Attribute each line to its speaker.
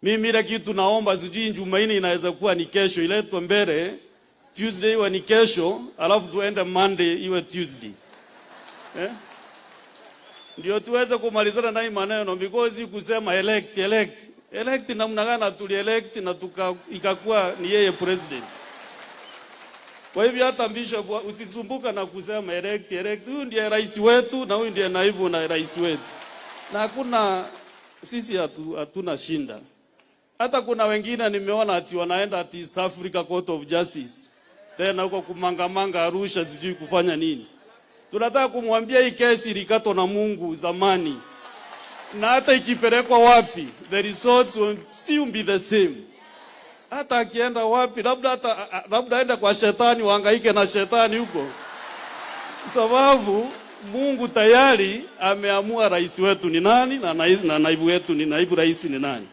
Speaker 1: Mimi ile kitu naomba, sijui Jumanne inaweza kuwa ni kesho, iletwe mbele, Tuesday iwe ni kesho, alafu tuende Monday iwe Tuesday, eh? Ndio tuweze kumalizana na hii maneno, because kusema elect, elect, elect namna gani? Tuli elect na ikakuwa ni yeye president. Kwa hivyo hata bishop usisumbuka na kusema elect, elect. Huyu ndiye rais wetu na huyu ndiye naibu na rais wetu, na hakuna sisi hatuna shinda. Hata kuna wengine nimeona ati wanaenda ati East Africa Court of Justice tena huko kumangamanga Arusha, sijui kufanya nini. Tunataka kumwambia hii kesi ilikatwa na Mungu zamani, na hata ikipelekwa wapi, the results will still be the same. Hata akienda wapi, labda hata labda aende kwa shetani, wahangaike na shetani huko, sababu Mungu tayari ameamua rais wetu ni nani na naibu wetu ni naibu rais ni nani.